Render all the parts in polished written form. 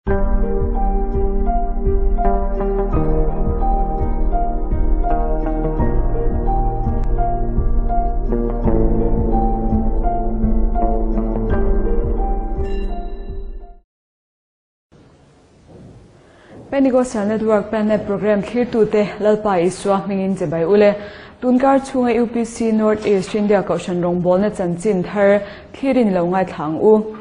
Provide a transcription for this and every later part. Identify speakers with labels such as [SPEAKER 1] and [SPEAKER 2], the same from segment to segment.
[SPEAKER 1] Pentecostal Network Pennet Program thlirtute Lalpa Isua hmingin che bai ule. Tunkar chhunga UPC North East India Kohhran rawngbawlna chanchin thar thlirin lo ngaithla ang u.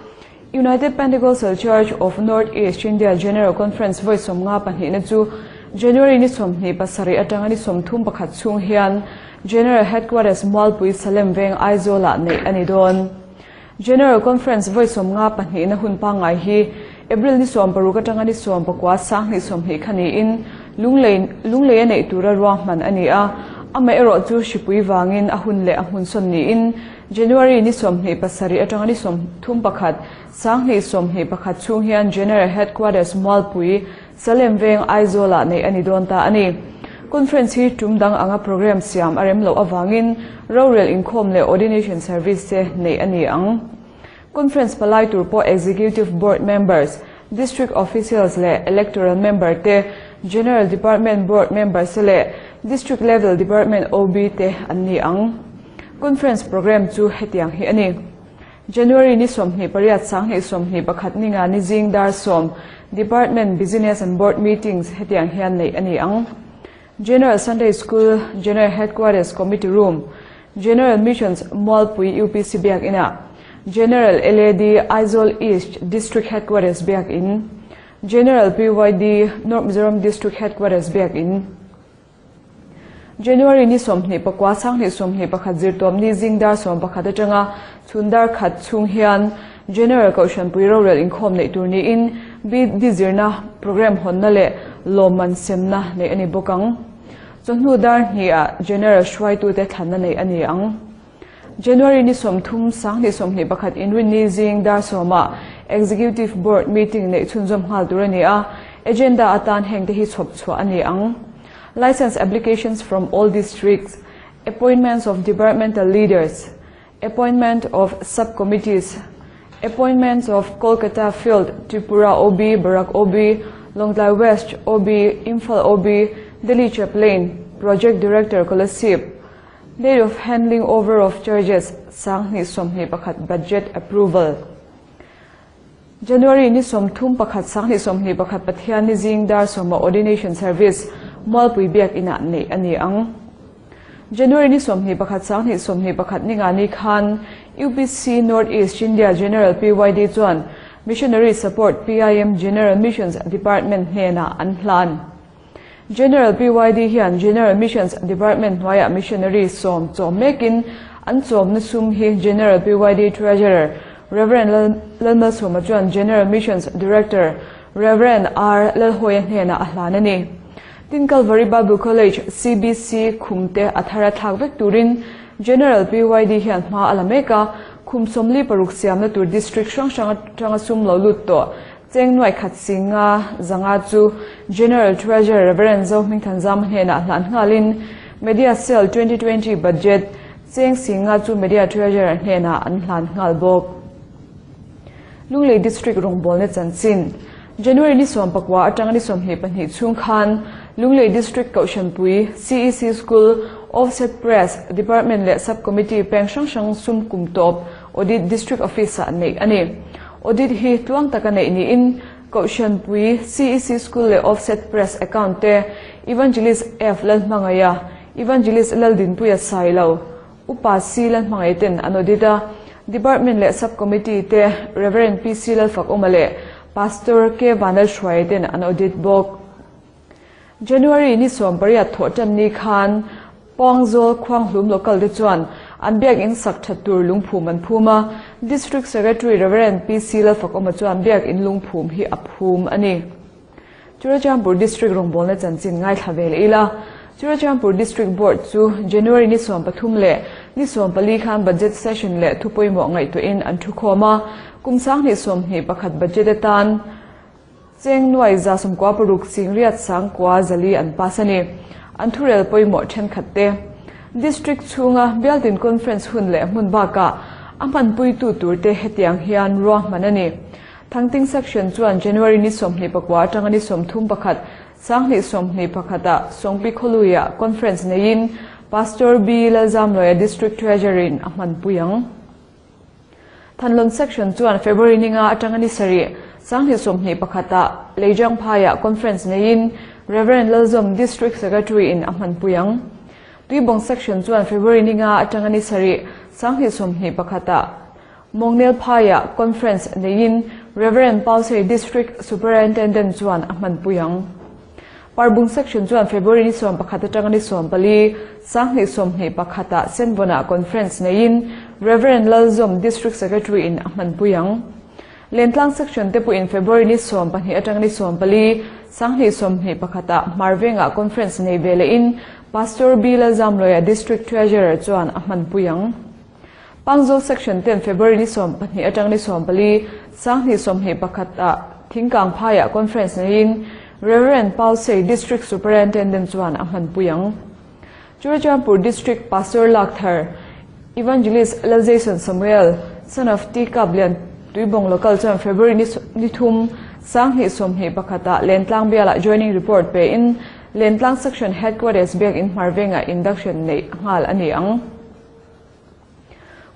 [SPEAKER 1] United Pentecostal Church of North East India General Conference vawi 52 na chu January ni 27 atanga ni 31 chhung hian General Headquarters Mualpui Salem Veng Aizawl-ah neih a ni dawn. General Conference vawi 52 na hun pangngai hi April ni 16 atanga ni 19 2020 kha niin Lunglei Lunglei a neih tura ruahman a ni a. Amaherawh chu hripui vangin a hun leh a hmun sawn niin January ni 27 atanga ni 31 2021 chhung hian General Headquarters Mualpui Salem Veng Aizawl-ah neih a ni dawn ta a ni. Conference hi tum dang anga program siam a rem loh avangin rorel inkhawm leh ordination service te neih a ni ang. Conference palai tur pawh Executive Board members, District Officials leh Electoral member te, General Department Board members te leh District Level Department OB te an ni ang. Conference program chu hetiang hi a ni. January ni 28 2021 ni nga ni zing dar 10 Department Business and Board Meetings hetiang hian neih a ni ang. General Sunday School General Headquarters Committee Room General Missions Mualpui UPC Biak Inah General LAD Aizawl East District Headquarters Biak In General PYD North Mizoram District Headquarters Biak In January ni 29 2021 zirtawp ni zing dar 11 atanga chhun dar khat chhung hian General Kohhran Pui Rorel inkhawm neih tur niin BD zirna program hawnna leh lawmman semna neih a ni bawk ang. Chawhnu dar hnih-ah General hruaitute thlanna neih a ni ang. January ni 30 2021 inrin ni zing dar 10-ah Executive Board meeting neih chhunzawm nghal tur a ni a, agenda atan heng te hi chhawp chhuah a ni ang. License applications from all districts, appointments of departmental leaders, appointment of subcommittees, appointments of Kolkata Field, Tripura OB, Barak OB, Lawngtlai West OB, Imphal OB, Delhi Chaplain, Project Director Kolasib, date of handling over of charges, 2021 budget approval. January ni 31 2021 Pathian ni zing dar 10 ordination service Mualpui Biak Inah neih a ni ang. January ni 21 2021 ni nga ni khan UPC North East India General PYD chuan Missionary Support PIM General Missions Department hnenah an hlan. General PYD hian General Missions Department hnuaiah missionary 10 chawm mekin an chawmna sum hi General PYD Treasurer Reverend Lalmalsawma chuan General Missions Director Reverend R Lalhawia hnenah a hlan a ni. Tin Calvary Bible College CBC khumte a thara thlak vek turin General PYD hian hma a la mek a, khum 46 siamna tur district hrang hrang atanga sum lo lut tawh cheng nuai khat singa zanga chu General Treasurer Reverend Zohmingthan Zam hnenah hlan nghalin Media Cell 2020 budget cheng singa chu Media Treasurer hnenah an hlan nghal bawk. Lunglei District rawngbawlna chanchin January ni 19 atanga ni 22 chhung khan Lunglei District Kohhranpui CEC School Offset Press Department leh Subcommittee peng hrang hrang sum kum tawp Audit District Office-ah neih a ni. Audit hi tluang taka neih niin Kohhranpui CEC School leh Offset Press account te Evangelist F Lalhmangaia, Evangelist Laldinpuia Sailo, Upa C Lalhmangai ten an audit a, Department leh Subcommittee te Reverend PC Lalfak Awma leh Pastor K Vanlal Hruaia ten an audit bawk. January ni 18 thawh tan ni khan Pawngzawl Khuanghlum local te chuan an biak in sak that tur lungphum an phum a, District Secretary Reverend PC Lalfak Awma chuan biak in lungphum hi a phum a ni. Churachandpur District rawngbawlna chanchin ngaithla vel ila. Churachandpur District Board chu January ni 13 leh ni 14 khan budget session leh thupawimawh ngaihtuahin an thu khawm a, kum 2021 budget atan cheng nuai za 16 singriat sangkua zali an pass a ni. An thurel pawimawh thenkhat te. District chhunga Bialtin Conference hun leh hmun bakah a hmanpui tu tur te hetiang hian ruahman a ni. Thangting Section chuan January ni 24 atanga ni 31 2021 ah Songpi Khawluiah Conference neiin Pastor B Lalzamluaia District Treasurer in a hmanpui ang. Thanlon Section chuan February ni nga atanga ni sarih 2021 ah Leijang phaiah Conference neiin Rev Lalzawm District Secretary in a hmanpui ang. Tuibawng Section chuan February ni nga atanga ni sarih 2021 ah Mongnel phaiah Conference neiin Rev Pausei District Superintendent chuan a hmanpui ang. Parbung Section chuan February ni 11 atanga ni 14 2021 ah Senvona Conference neiin Rev Lalzawm District Secretary in a hmanpui ang. Lentlang Section te pawhin February ni 12 atanga ni 14 2021 ah Marvenga Conference nei ve lehin Pastor B Lalzamluaia District Treasurer chuan a hmanpui ang. Pangzawl Section ten February ni 12 atang ni 14 2021 ah Thingkang phaiah Conference neiin Rev Pausei District Superintendent chuan a hmanpui ang. Churachandpur District Pastor Lakthar Evangelist Laljason Samuel son of T Kaplian Tuibawng Local chuan February ni thum 2021 ah Lentlang bialah joining report pe in Lentlang Section Headquarters biakin Hmarvenga induction nei nghal a ni ang.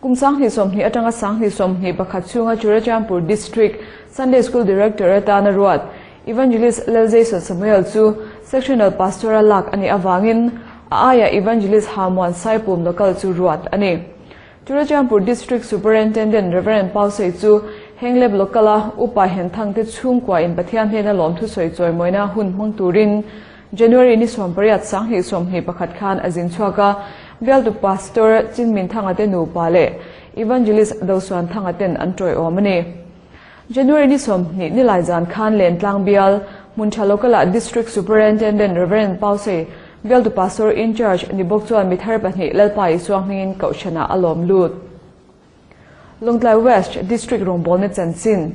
[SPEAKER 1] Kum 2020 atanga 2021 chhunga Churachandpur District Sunday School Director atana ruat Evangelist Laljason Samuel chu Sectional Pastoral lak ani awangin a aia Evangelist Hamuan Saipum Local chu ruat ani. Churachandpur District Superintendent Reverend Pausei chu Henglep Locala upa hen thangte chhungkua in Pathian hnena lawm thu sawi chawi mawina hun hmang turin January ni 18 2021 khan a zin chhuaka bialtu Pastor Chinmin Thanga te nupa leh Evangelist Dosuan Thanga ten an tawi awm ani. January ni 20 ni lai zan khan Lentlang bial Hmuntha Locala District Superintendent Reverend Pausei bialtu Pastor in charge ni bawk chuan mithar pahnih Lalpa Isua hmingin Kohhrana a lawm lut. Lawngtlai West District rawngbawlna chanchin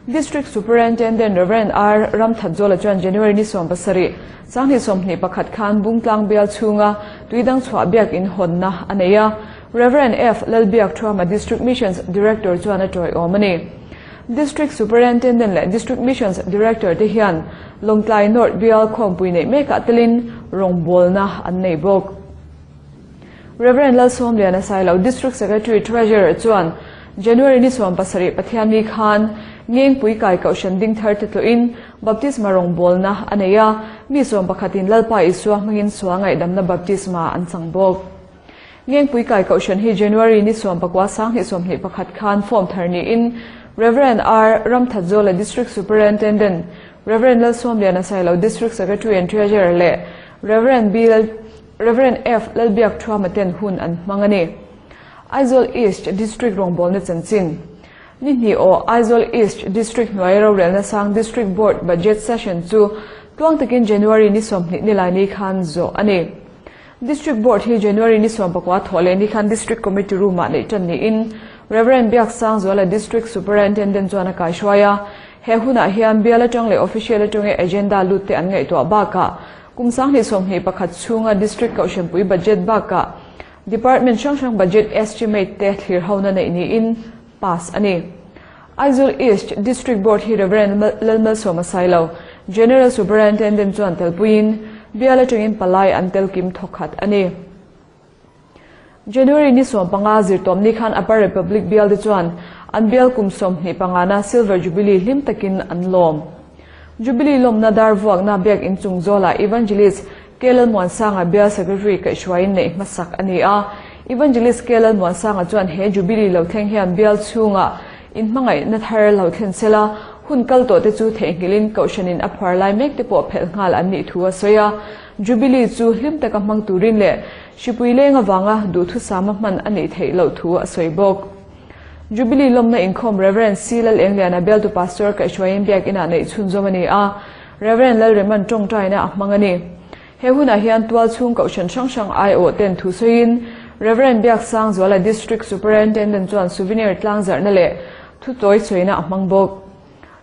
[SPEAKER 1] District Superintendent Reverend R Ramthatzawla chuan January ni 17 2021 khan Bungtlang bial chhunga tuidang chhuah biakin hawnna a nei a. Reverend F Lalbiak Thuama District Missions Director chuan a tawi awm ani. District Superintendent leh District Missions Director te hian Lawngtlai North bial khawmpui neih mekah telin rawngbawlna an nei bawk. Reverend Lalsawmliana Sailo District Secretary Treasurer chuan January ni 17 Pathian ni khan Ngengpui kai Kohhran ding thar te tluin baptisma rawngbawlna a nei a, mi 11 in Lalpa Isua hmangin sual ngaihdamna baptisma an chang bawk. Ngengpui kai Kohhran hi January ni 19 2021 khan form thar niin Reverend R Ramthatzawla District Superintendent Reverend Lalsawmliana Sailo District Secretary and Treasurer leh Reverend B Reverend F Lalbiak Thuama ten hun an hmang ani. Aizawl East District rawngbawlna chanchin Ni hnih aw Aizawl East District hnuai rorelna sang District Board Budget Session chu tluang takin January ni 20 ni lai ni khan zawh ani. District Board hi January ni 19 thawh leh ni khan District Committee room ah neih tan niin Reverend Biak Sangzuala District Superintendent chuan a kaihruai a. He hunah hian bial atang leh official atange agenda lut te an ngaihtuah bakah kum 2021 chhunga District Kohhranpui budget bakah Department hrang hrang budget estimate te thlir hona neih niin pass ani. Aizawl East District Board hi Reverend Lalmalsawma Sailo, General Superintendent chuan telpuiin bial atangin palai an telkim thawkhat ani. January ni 15 zirtawm ni khan Upper Republic bial te chuan an bial kum 25 na Silver Jubilee hlim takin an lawm. Jubilee lawmna dar vuakna biak in chung zawlah Evangelist Kelal Muansanga bial Secretary kaihhruaiin neih hmasak ani a. Evangelist Kelal Muansanga chuan he Jubilee lo thleng hian bial chhunga in hmangaihna thar lo thlen sela hun kal tawh te chu theihnghilhin Kohhranin a phuar lai mek te pawh phelh nghal an nih thu a sawi a. Jubilee chu hlim taka hmang turin leh hripui leng avanga duhthusama hman a nih theih loh thu a sawi bawk. Jubilee lawmna inkhawm Reverend C Lal Engliana bialtu Pastor kaihhruaiin biak inah neih chhunzawm a ni a. Reverend Lalreman tawngtaina a hmang a ni. He hunah hian tual chhung Kohhran hrang hrang aiawh ten thu sawiin Reverend Biak Sangzuala District Superintendent chuan souvenir tlangzarhna leh thu tawi sawiina a hmang bawk.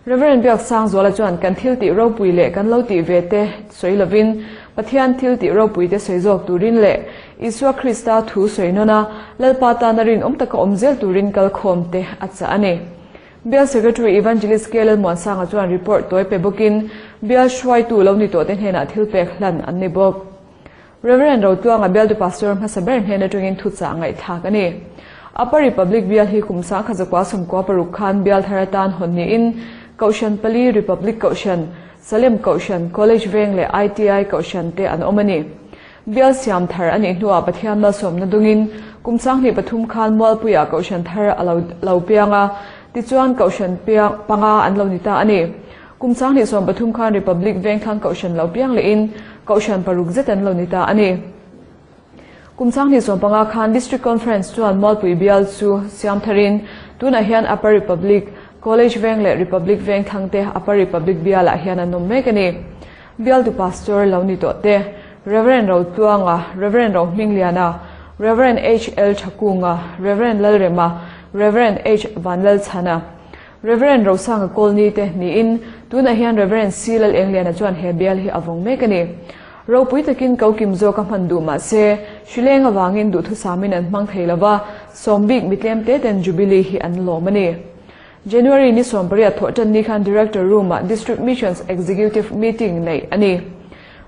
[SPEAKER 1] Reverend Biak Sangzuala chuan kan thil tih ropui leh kan lo tih ve te sawi lovin Pathian thil tih ropui te sawi zawk turin leh Isua Krista thu sawi nawn a, Lalpa tana rinawm taka awm zel turin kalkhawm te a chah a ni. Bial Secretary Evangelist K Lalmuansanga chuan report tawi pe bawkin Bial hruaitu lo ni tawhte hnenah thil pek hlan an ni bawk. Rev. Rotluanga Bialtu Pastor hmasa ber hnen atangin thuchah ngaihthlak a ni. Upper Republic Bial hi kum sangkhat zakua sawmkua paruk khan Bial thar atan hawn niin Kohhran pali Republic Kohhran, Salem Kohhran, College Veng leh ITI Kohhran te an awm a ni. Bial siam thar a nih hnuah Pathian malsawmna dungin kum sanghnih pathum khan Mualpuiah Kohhran thar a lo lo piang a, tichuan Kohhran piang panga an lo ni ta a ni. Kum sanghnih 13 khan Republic Vengthlang Kohhran lo piang lehin Kohhran paruk zet an lo ni ta a ni. Kum sanghnih 15 khan District Conference chuan Mualpui Bial chu siam tharin tunah hian Upper Republic College Veng leh Republic Vengthlang te Upper Republic Bialah hian an awm mek a ni. Bialtu Pastor lo ni tawh te, Rev. Rotluanga, Rev. Rohmingliana, Rev. HL Thakunga, Rev. Lalrema, Rev. H Vanlalchhana, Rev. Rosanga Kawlni te niin tunah hian Rev. C Lalengliana chuan he bial hi a vawng mek a ni. Ropui takin ko kim zawk a hman duh mahse, hrileng avangin duhthusamin an hmang thei lova, sawmbik mitlem te ten Jubilee hi an lawm a ni. January ni 18 thawh tan ni khan Director Room-ah District Missions Executive Meeting neih a ni.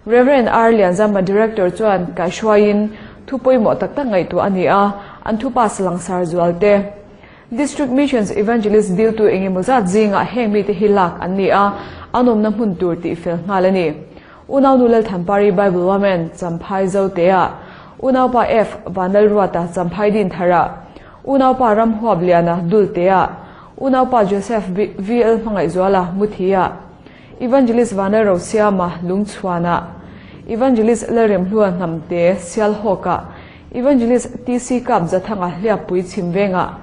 [SPEAKER 1] Rev. R Lianzama Director chuan kaihruaiin thu pawimawh tak tak ngaihtuah a ni a, an thu pass langsar zual te. District Missions Evangelist diltu engemaw zat zingah heng mite hi lak an ni a, an awmna hmun tur tih fel nghal a ni. Unau nu Lalthampari Bible Women Champhai Zotea, Unaupa F Vanlalruata Champhai Dinthara, Unaupa Ramhuap Liana Dultea, Unaupa Joseph VL Hmangaihzuala Muthia, Evangelist Vanal Rosiama Lungchhuana, Evangelist Lalremhlua Hnamte Sialhawka, Evangelist TC Kap Zathanga Hliappui Chhimvenga,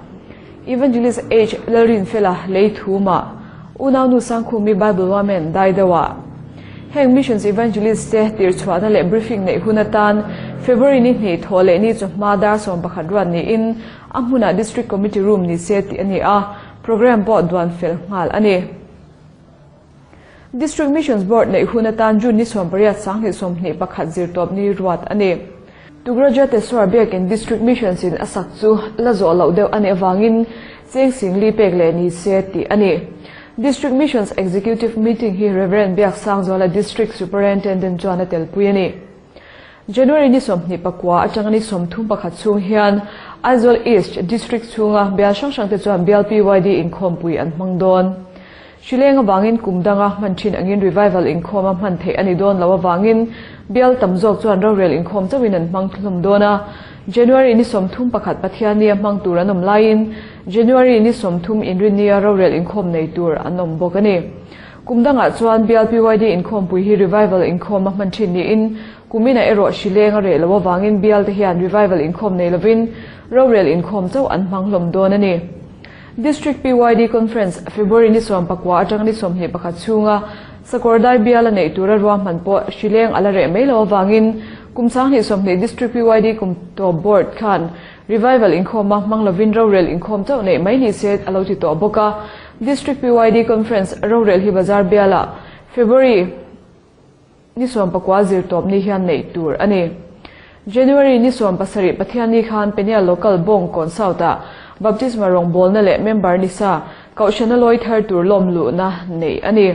[SPEAKER 1] Evangelist H Lalrinfela Leithuma, Unau nu Sangkhumi Bible Women Daidawa. Heng Missions Evangelist te tirchhuahna leh briefing neih hun atan February ni hnih thaw leh ni chawhma dar 11 ruat niin a hmunah District Committee Room ni se tih a ni a, program pawh duan fel nghal a ni. District Missions Board neih hun atan June ni 18 sanghnih 21 zirtawp ni ruat a ni. Tugraja Teswar biakin District Missions in a sak chu la zawh loh deuh a nih avangin cheng sing li pek leh ni se tih a ni. District Missions Executive Meeting hi Reverend Biak Sangzuala District Superintendent chuan a telpui a ni. January ni 29 atanga ni 31 chhung hian Aizawl East District chhunga bial hrang hrang te chuan bial PYD inkhawmpui an hmang dawn. Hrileng awangin kumdanga hman thin angin revival inkhawm a hman theih ani dawn lo awangin bial tam zawk chuan rorel inkhawm chauhin an hmang thlum dawn a. January ni 31 Pathian ni a hmang tur an awm laiin January ni 30 inrin ni a rorel inkhawm nei tur an awm bawk a ni. Kumdangah chuan bial PYD inkhawmpui hi revival inkhawm a hman thin niin kumina erawh hrileng a reh lo awangin bial te hian revival inkhawm nei lovin rorel inkhawm chauh an hmang hlawm dawn a ni. District PYD Conference February ni 19 atang ni 21 chhunga Sakawrdai bial a neih tura ruahman pawh hrileng ala reh mai lo awangin kum sanghnih 20 District PYD kum to board khan revival inkhawm a hmang lovin rorel inkhawm chauh neih mai ni se a lo ti tawh bawk a. District PYD Conference rorel hi bazar biala February ni 19 zirtawp ni hian neih tur a ni. January ni 17 Pathian ni khan Peniel Local Bong Kon South a Baptisma rawngbawlna leh member ni sa Kohhrana lawi thar tur lawm luhna neih a ni.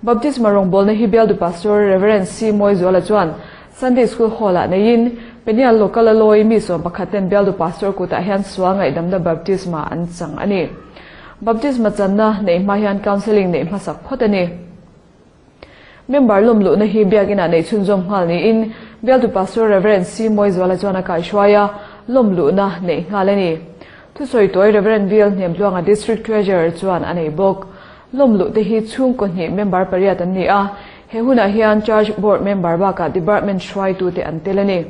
[SPEAKER 1] Baptisma rawngbawlna hi bialtu Pastor Reverend C Mawizuala chuan Sunday School Hall ah neiin Peniel Local a lawi mi 11 ten bialtu Pastor kutah hian sual ngaihdamna baptisma an chang a ni. Baptisma channa neih hma hian counselling neih hmasak phawt a ni. Member lawm luhna hi biakina nei chhunzawm nghal niin bialtu Pastor Reverend C Mawizuala chuan a kaihruai a lawm luhna neih nghal a ni. Thusawi tawi Reverend VL Hnemtluanga District Treasurer chuan a nei bawk. Lawm luh te hi chhungkaw hnih member pariat an ni a, he hunah hian Church Board member bakah Department hruaitu te an tel a ni.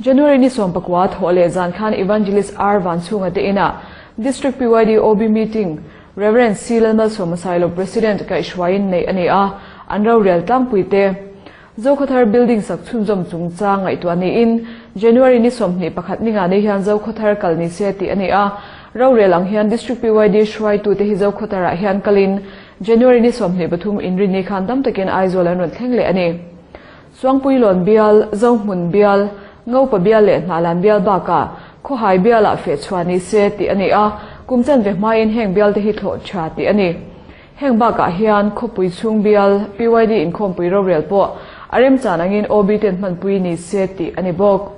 [SPEAKER 1] January ni 19 thaw leh zan khan Evangelist R Vanchhunga te inah District PYD OB Meeting Reverend C Lalmalsawma President kaihruaiin neih a ni a, an rorel tlangpui te. Zokhawthar building sak chhunzawm chungchang ngaihtuah niin January ni 21 ni nga ni hian Zokhawthar kal ni se tih a ni a, rorel ang hian District PYD hruaitu te hi Zokhawtharah hian kalin January ni 23 inrin ni khan tam takin Aizawl an rawn thleng leh a ni. Suangpui lawn bial, Zohmun bial, Ngopa bial leh Hnalan bial bakah Khawhai bialah fehchhuah ni se tih a ni a, Kum chanve hmain heng bialte hi thlawh tha tih a ni. Heng bakah hian khawpui chhung bial PYD inkhawmpui rorel pawh a remchan angin OB ten hmanpui ni se tih a ni bawk.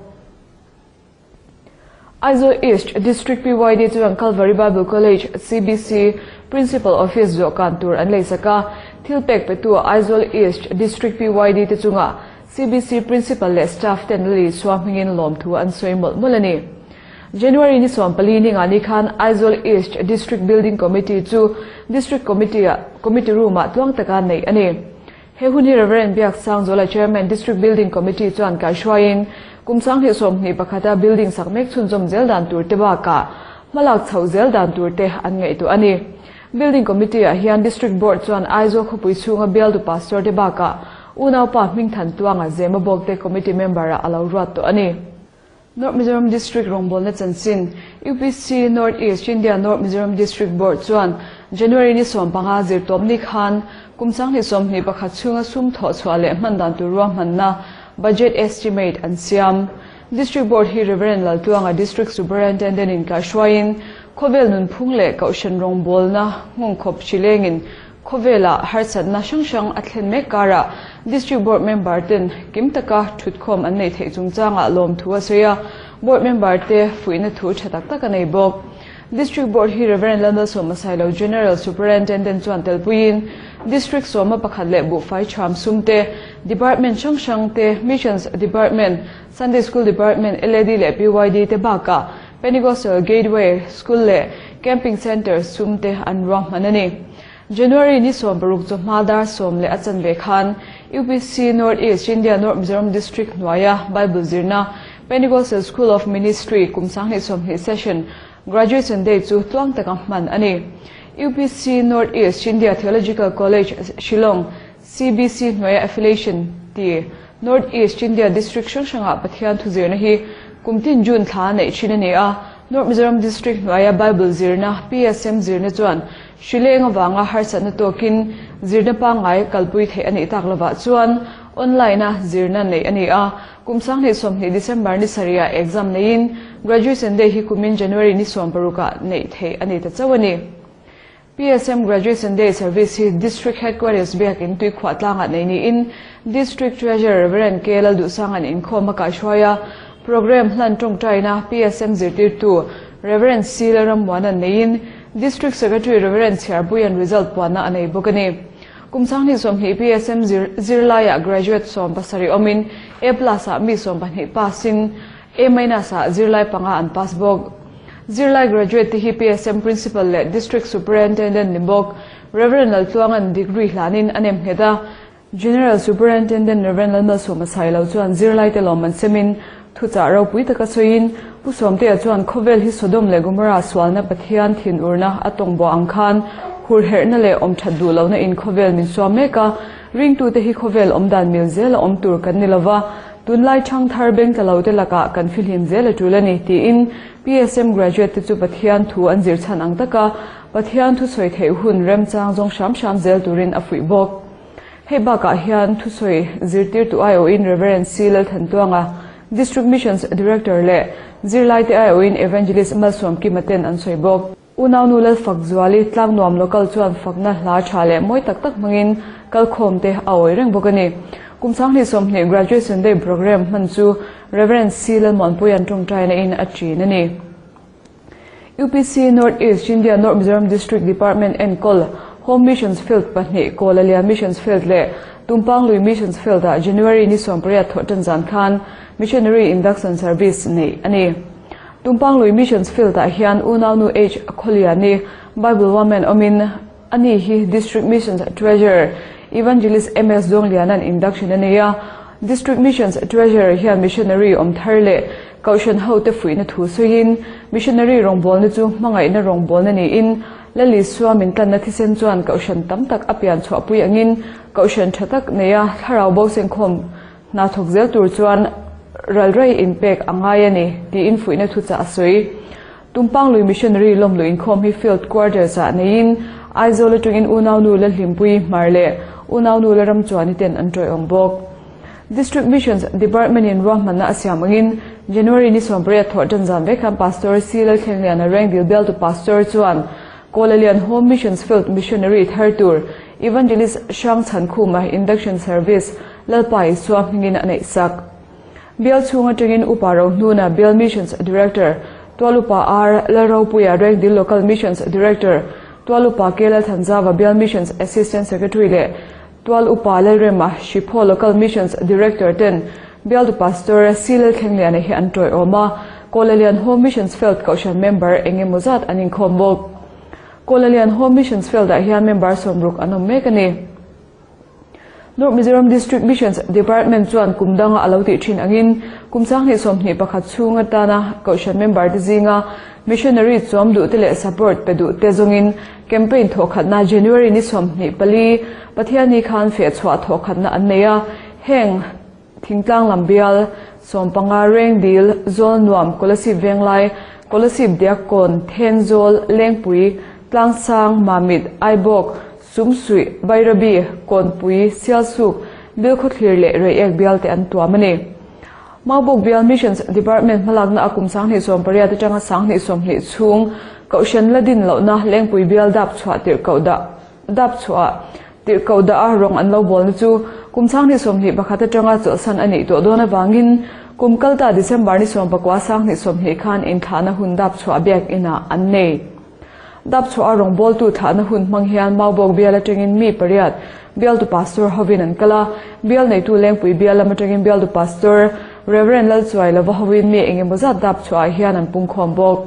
[SPEAKER 1] Aizawl East District PYD chuan Calvary Bible College, CBC, Principal Office zawhkan tur an leisak a, thil pek petu Aizawl East District PYD te chungah CBC Principal leh Staff ten Lali Sua hmingin lawmthu an sawi mawlh mawlh a ni. January ni 14 ni nga ni khan Aizawl East District Building Committee chu District Committee Committee Room-ah tluang taka neih a ni. He hun hi Rev. Biaksangzuala Chairman District Building Committee chuan kaihruaiin kum 2021 a building sak mek chhunzawm zel dan tur te bakah hmalak chhoh zel dan tur te an ngaihtuah a ni. Building Committee ah hian District Board chuan Aizawl khawpui chhunga bialtu pastor te bakah unaupa hmingthan tuanga Zemabawk te committee member ah a lo ruat tawh a ni. North Mizoram District rawngbawlna chanchin, UPC North East India North Mizoram District Board chuan January ni 15 zirtawp ni khan kum 2021 chhunga sum thawh chhuah leh hman dan tur ruahmanna, budget estimate, an siam. District Board hi Rev. Laltluanga District Superintendent in kaihruaiin khawvel nunphung leh kohhran rawngbawlna nghawngkhawp hrilengin Khawvelah harsatna hrang hrang a thlen mek karah District Board member ten kim taka thutkhawm an neih theih chungchangah lawmthu a sawi a, Board member te fuihna thu tha tak tak a nei bawk. District Board hi Rev. Lalmalsawma Sailo General Superintendent chuan telpuiin District sawma pakhat leh buhfai chham sum te, Department hrang hrang te, Missions Department, Sunday School Department, LAD leh PYD te bakah Pentecostal Gateway School leh Camping Centre sum te an ruahman a ni. January ni 60 chawhma dar sawm leh a chanve khan UPC North East India North Mizoram District hnuaia Bible zirna Pentecostal School of Ministry kum 2020 session Graduation Day chu tluang taka hman a ni. UPC North East India Theological College Shillong CBC hnuaia affiliation ti North East India District hrang hrangah Pathian thu zirna hi kum tin June thla neih thin a ni a, North Mizoram District hnuaia Bible zirna PSM zirna chuan hrileng avanga harsatna tawkin zirna pangngai kalpui theih a nih tak lovah chuan online-a zirna neih a ni a, kum 2020 December ni sarihah exam neiin Graduation Day hi kumin January ni 16 ah neih theih a ni ta chauh a ni. PSM Graduation Day Service hi District Headquarters biakin Tuikhuah tlangah nei niin District Treasurer Rev. K. Lalduhsanga'n inkhawm a kaihruai a, Programme hlan tawngtaina PSM zirtirtu Rev. C. Lalrammuana'n neiin District Secretary Rev. Chhiarpuia'n result puanna a nei bawk a ni. Kum 2020 PSM zirlaiah graduate 17 awmin A plus ah mi 12 pass in A minus ah zirlai panga an pass bawk. Zirlai graduate te hi PSM Principal leh District Superintendent ni bawk Rev. Laltluanga'n degree hlanin a nem nghet a. General Superintendent Rev. Lalmalsawma Sailo chuan zirlai te lawm an semin thuchah ropui taka sawiin Pu Sawmtea chuan khawvel hi Sodom leh Gomorrah sualna Pathian thinurna a tawng buah ang khan hurherhna leh awm that duh lohna in khawvel min suam mek a, ringtute hi khawvel awm dan mil zel a awm tur kan ni lova, tunlai thangthar beng tla lo te lakah kan fihlim zel a tul a ni tiin PSM graduate te chu Pathian thu an zir chhan ang taka Pathian thu sawi theih hun remchang zawng hram hram zel turin a fuih bawk. Hei bakah hian thusawi zirtirtu aiawhin Rev. C. Lalthantuanga, District Missions Director leh zirlaite aiawhin Evangelist Malsawm Kima ten an sawi bawk. Unaunu Lalfakzuali Tlangnuam Local chuan fakna hla tha leh mawi tak tak hmangin kalkhawm te a awi reng bawk a ni. Kum 2020 Graduation Day Programme hman chu Rev. C. Lalmuanpuia'n tawngtaina in a ṭin a ni. UPC North East India North Mizoram District Department enkawl Home Missions Field pahnih Kawlalia Missions Field leh Tumpanglui Missions Field ah January ni 18 thawhṭan zan khan Missionary Induction Service neih a ni. Tumpanglui Missions Field ah hian unaunu H. Khawliani Bible Woman awmin ani hi District Missions Treasurer Evangelist MS Dawngliana'n induction a nei a. District Missions Treasurer hian missionary awm thar leh kohhran hote fuihna thu sawiin missionary rawngbawlna chu hmangaihna rawngbawlna niin Lali Sua min tlanna thisen chuan kohhran tam tak a pian chhuahpui angin kohhran tha tak neia thlarau bo sengkhawm hna thawk zel tur chuan ralrei inpek a ngai a ni tiin fuihna thu chah a sawi. Tumpanglui Missionary lawmluh inkhawm hi Field Quarters ah neiin Aizawl atangin unaunu la hlimpui hmar leh unaunu la ramchuani ten an tawih awm bawk. District Missions Department in ruahmanna a siam angin January ni 18 thawhtan zan vek khan Pastor C Lalthlengliana Rengdil bialtu Pastor chuan Kawlalian Home Missions Field Missionary thar tur Evangelist Hrangchhankhuma Induction Service Lalpa Isua hmingin a neih sak. Bial chhung atangin Upa Rohnuna Bial Missions Director, Tualupa R Lalropuia Rengdil Local Missions Director, Tualupa K Lalthanzava Bial Missions Assistant Secretary leh Tual Upa Lalrema Hriphaw Local Missions Director ten Bialtu Pastor C Lalthlengliana hi an tawiawm a, Kawlalian Home Missions Field Kohhran member eng emaw zat an inkhawm bawk. Kawlalian Home Missions Field ah hian member 60 an awm mek a ni. North Mizoram District Missions Department chuan kum danga a lo tih thin angin kum 2021 chhung atana Kohhran member te zinga missionary chuam duh te leh support pe duh te zawngin campaign thawhkhatna January ni 24 Pathianni khan fehchhuah thawhkhatna an nei a, heng thingtlang lam bial 15 Rengdil, Zawlnuam, Kolasib Venglai, Kolasib Diakkawn, Thenzawl, Lengpui, Tlangsang, Mamit, Aibawk, Sumsuih, Bairabi, Kawnpui, Sialsuk, Bilkhawthlir leh Reiek bial te an tuam a ni. Maubawk Bial Missions Department hmalakna a kum 2018 atanga 2020 chhung Kohhran la din lohna Lengpui bial dap chhuah tirhkoh dah dap chhuah tirhkoh dah a rawng an lo bawlna chu kum 2021 atanga chawlhsan a nih tawh dawn avangin kum kalta December ni 19 2020 khan inthlahna hun dap chhuah biakinah an nei. Dap chhuah a rawngbawltu thlahna hun hmang hian Maubawk bial atangin mi pariat bialtu pastor hovin an kal a, bial neitu Lengpui bial lam atangin bialtu pastor Rev. Lalchuailova hovin mi engemaw zat dap chhuah ah hian an pungkhawm bawk.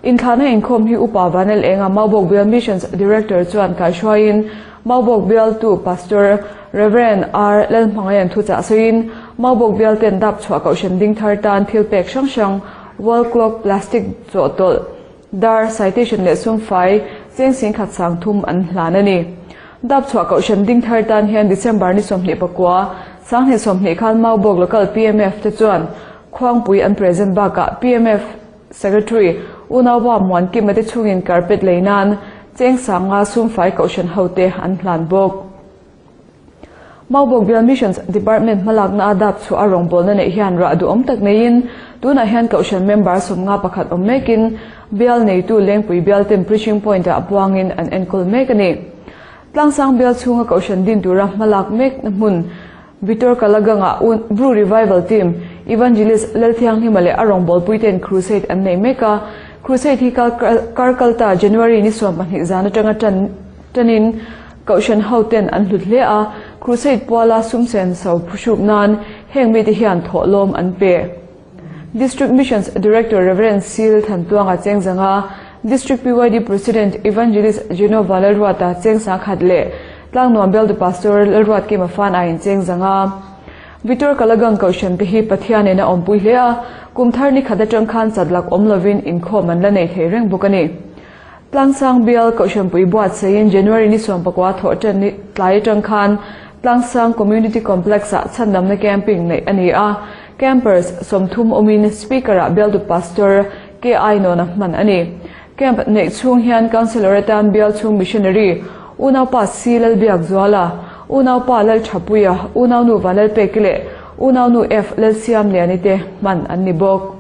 [SPEAKER 1] Inthlahna inkhawm hi Upa Vanel Enga Maubawk Bial Missions Director chuan kaihruaiin Maubawk bialtu Pastor Rev. R. Lalhmangaian thuchah sawiin Maubawk bial ten dap chhuah kohhran ding thar tan thil pek hrang hrang wall clock, plastic chawhtawlh, Dar, citation leh sumfai cheng singkhat sang thum an hlan a ni. Dap chhuah kohhran ding thar tan hian December ni 29, 2020 khan Maubawk Local PMF te chuan Khuangpui an present bakah PMF Secretary Unaupa Muankima te chungin carpet lei nan cheng sanga sumfai kohhran hote an hlan bawk. Maubawk Bial Missions Department hmalakna a dap chhuah a rawngbawlna neih hian rah duhawm tak neiin tunah hian Kohhran member 51 awm mekin bial neitu Lengpui bial ten preaching point ah buangin an enkawl mek a ni. Tlangsang bial chhunga Kohhran din tura hmalak mek na hmun Victor Kalaganga Bru Revival Team Evangelist Lalthianghlima leh a rawngbawlpui ten crusade an nei mek a, crusade hi karkalta January ni 12 zan atanga tanin Kohhran ho ten an hlut hle a, Crusade puala sumsen so phuhruk nan heng mite hian thawhlawm an pe. District Missions Director Rev. Sil Thantuanga Chengzanga, District PYD President Evangelist Genova Lalruata Chengsa khat leh Tlangnuam bialtu Pastor Lalruat Kima Fan aiin Chengzanga. Victor Kalagang Kohhran te hi Pathian in a awmpui hle a, kum thar ni khat atang khan chatlak awm lovin inkhawm an la nei thei reng bawk a ni. Tlangsang bial Kohhranpui buatsaiin January ni 19 thawh tan ni tlai atang khan Tlangsang Community Complex ah chhandamna camping neih a ni a, campers 30 awmin Speaker ah bialtu Pastor KI Nona hman a ni. Camp neih chhung hian Councillor atan bial chhung missionary Unaupa C Lalbiak Zuala, Unaupa Lalthapuia, Unaunu Vanlalpeki leh Unaunu F Lalsiam Liani te hman an ni bawk.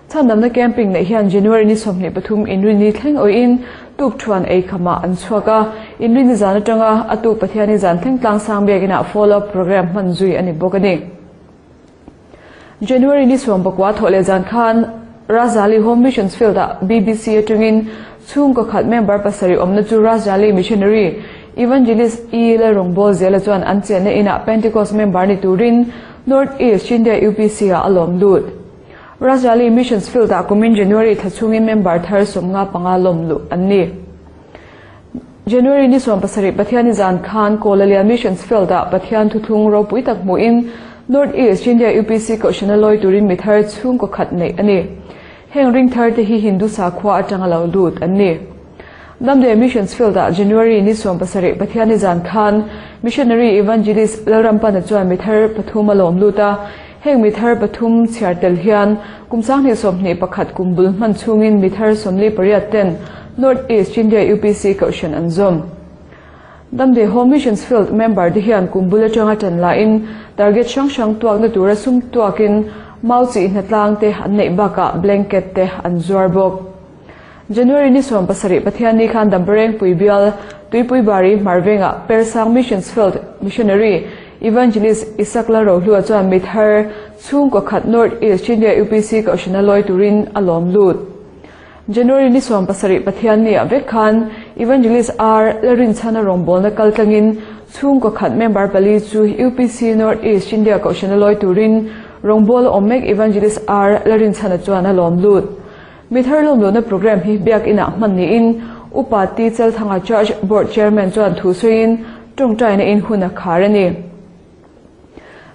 [SPEAKER 1] Chhandamna camping neih hian January ni 23 inrini thleng awiin tuk thuan ei khamah an chhuak a, inrini zan atanga a tuk Pathiani zan thleng tlangsang biakinah follow up program hman zui a ni bawk a ni. January ni 19 thawh leh zan khan Razali Home Missions Field ah BBC atangin chhungkaw khat member pasarih awmna chu Razali Missionary Evangelist E Lalrawngbawlzela chuan an chenna inah Pentecost member ni turin North East India UPC ah a lawm lut. Razali Missions Field ah kumin January thla chhungin member thar 55 lawm luh an ni. January ni 17 Pathiani zan khan Kawlalian Missions Field ah Pathian thuthlung ropui tak hmuin North East India UPC Kohhrana lawi turin mi thar chhungkaw khat neih a ni. Heng ring thar te hi Hindu sakhua atanga lo lut an ni. Damdei Missions Field ah January ni 17 Pathiani zan khan Missionary Evangelist Lalrampana chuan mi thar pathum a lawm lut a, heng mi thar pathum chhiar tel hian kum 2021 kum bul hman chhungin mi thar 48 ten North East India UPC Kohhran an zawm. Damdawi Home Missions Field member te hian kum bul atanga tan la in target hrang hrang tuakna tura sum tuakin mau chi hnatlang te an neih bakah blanket te an zuar bawk. January ni 17 Pathianni khan Damparengpui bial Tuipuibari Hmarvengah Persang Missions Field Missionary Evangelist Isaac Lalrohlua chuan mithar chhungkaw khat North East India UPC Kohhrana lawi turin a lawm lut. January ni 17 Pathianni ah vek khan Evangelist R Larinchhana rawngbawlna kal tlangin chhungkaw khat member pali chu UPC North East India Kohhrana lawi turin rawngbawla awm mek Evangelist R Larinchhana chuan a lawm lut. Mithar lawmluhna programme hi biakinah hman niin Upa T Chalthanga Church Board Chairman chuan thu sawiin tawngtaina in hun a khar a ni.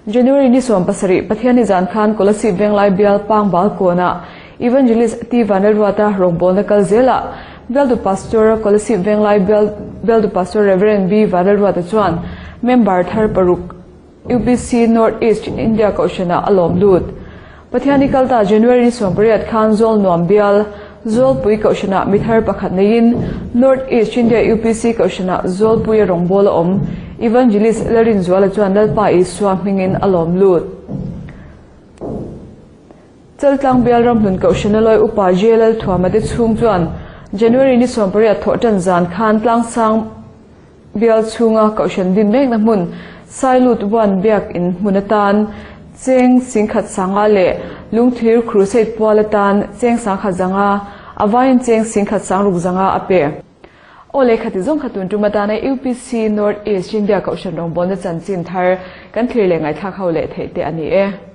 [SPEAKER 1] January ni 17 Pathianni zan khan Kolasib Venglai bial Pangbal kawnah Evangelist T Vanlalruata rawngbawlna kal zelah Bialtu Pastor Kolasib Venglai bial Bialtu Pastor Rev B Vanlalruata chuan member thar paruk UPC North East India Kohhranah a lawm lut. Pathianni kalta January ni 18 khan Zawl Nuam bial Zawlpui Kohhranah mithar pakhat neiin North East India UPC Kohhranah Zawlpuia rawngbawla awm Evangelist Larinzuala chuan Lalpa Isua hmingin a lawm lut. Chaltlang bial Ramhlun Kohhrana lawi Upa JLL Thuama te chhung chuan January ni 18 thawh tan zan khan Tlangsang bial chhunga Kohhran din mekna hmun Sailut 1 biak in hmun atan cheng singkhat sanga leh Lungthir Crusade pual atan cheng sangkhat zanga avain cheng singkhat sangruk zanga a pe. Awle khati zawng khatun tum atana UPC North East India Kohhran rawngbawlna chanchin thar kan thlir leh ngaihthlak ho leh theih te a ni e.